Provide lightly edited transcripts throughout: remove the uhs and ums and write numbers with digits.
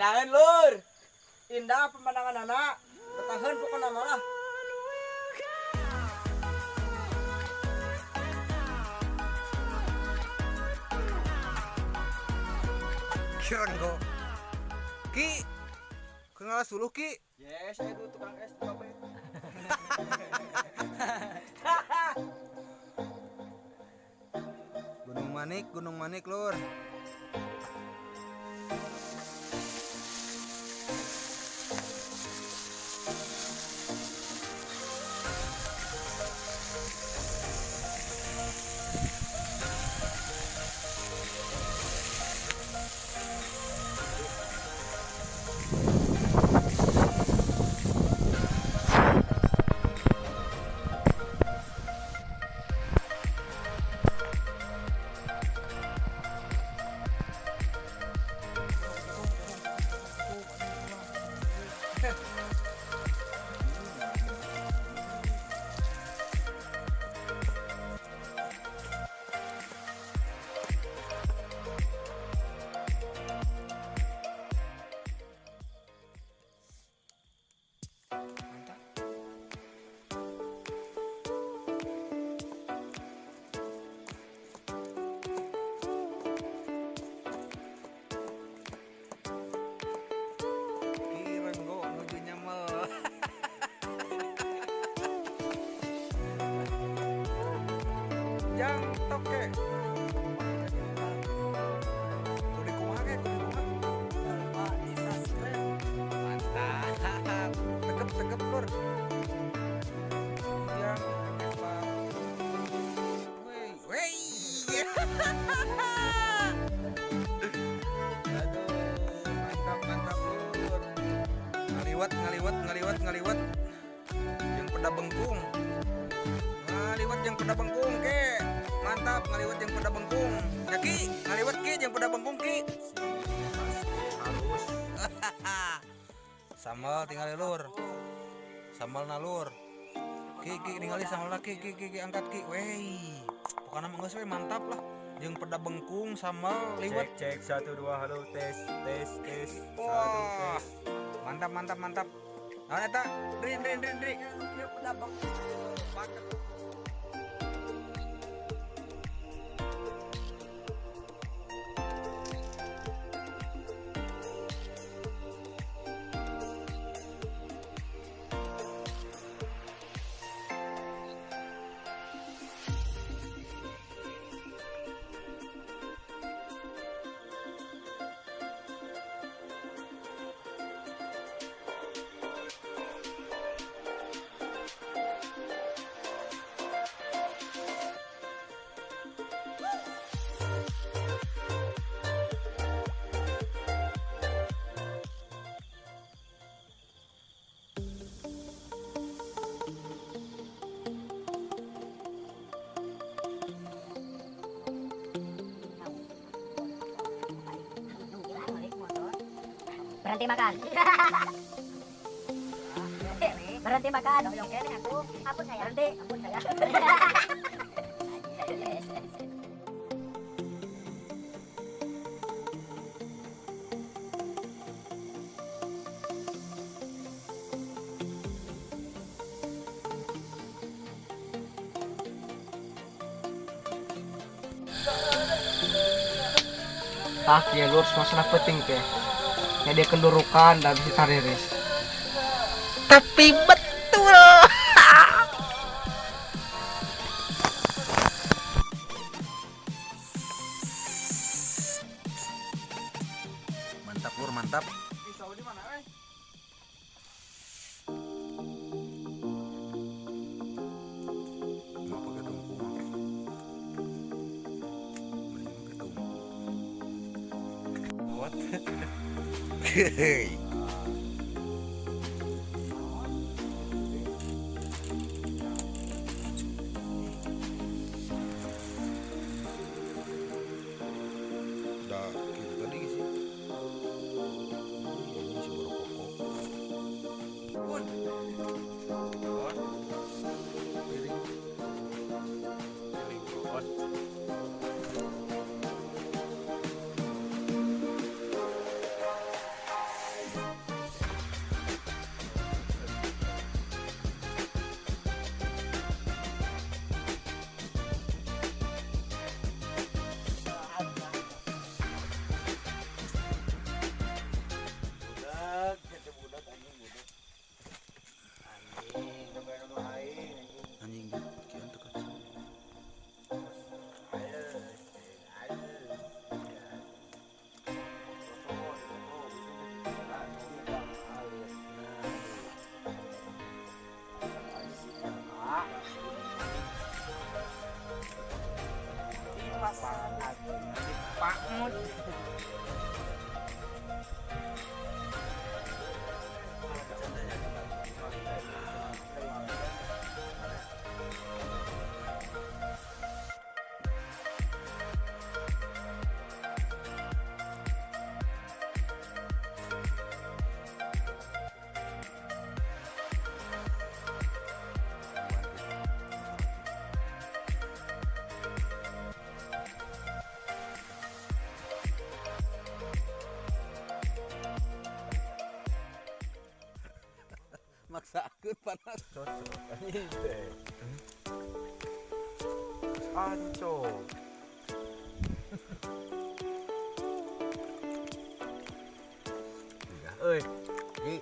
Ngeunaheun, Lur. Indah pemandangan anak. Betaheun pokona malah. Kirenggo. Ki. Kenal suluh, Ki. Yes, saya dulu tukang es tukang apa. Gunung Manik, Lur. Ki Renggo nuju nyamel. Jang toke. Kudu kumaha ke, kudu kumaha. Lupa di subscribe. Mantap. Tegep tegep, Lur. Jang Pak. Wey, wey. Aduh, mantap mantap, Lur. Ngaliwat ngaliwat ngaliwat ngaliwat. Yang peda bengkung. Ngaliwat yang peda bengkung, Ki. Mantap ngaliwat yang peda bengkung. Ya Ki, ngaliwat Ki yang peda bengkung, Ki. Harus. Sambal tinggal Lur. Sambal nalur. Ki ki ningali sambal ki ki ki, ki angkat Ki. Wey. Pokoknya mah geus we mantap lah. Jeung peda bengkung sambal liwet. Cek cek 1 2 halo tes tes tes 1 Wah. tes. Mantap mantap mantap. Nah eta, Dri Dri Dri Dri. Dia udah bang. Berhenti makan. Berhenti makan. Ampun saya. Berhenti. Ampun saya. Tah kieu Lur, suasana penting teh. Ya dia kendurukan dan bisa tariris. Tapi betul. Mantap Lur, mantap. Di Saudi mana eh? Mau pakai tungku mah. Mending pakai tungku. What? Hei. Udah gitu tadi sih. Ini si borokoko. Pun. Piring. Piring bos. Ikut panas. Cocok. Ini teh. Ancol. Euy, Ini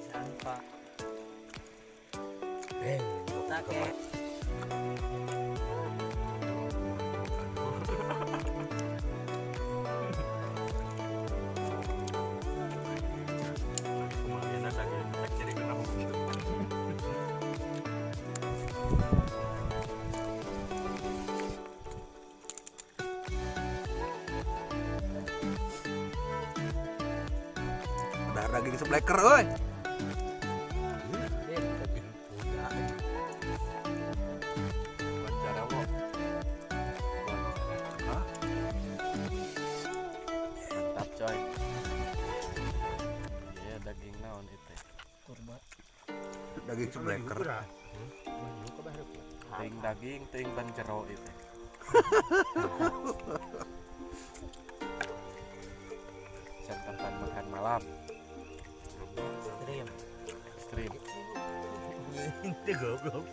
sampah. eh Sake. Ada daging sebleker euy. Wawancara wo. Wawancara. Mantap coy. Iya daging naon itu. Kurba. Daging sebleker. Ting daging, ting ban jero itu. Santapan makan malam. Stream. Ekstrim. Itu goblok.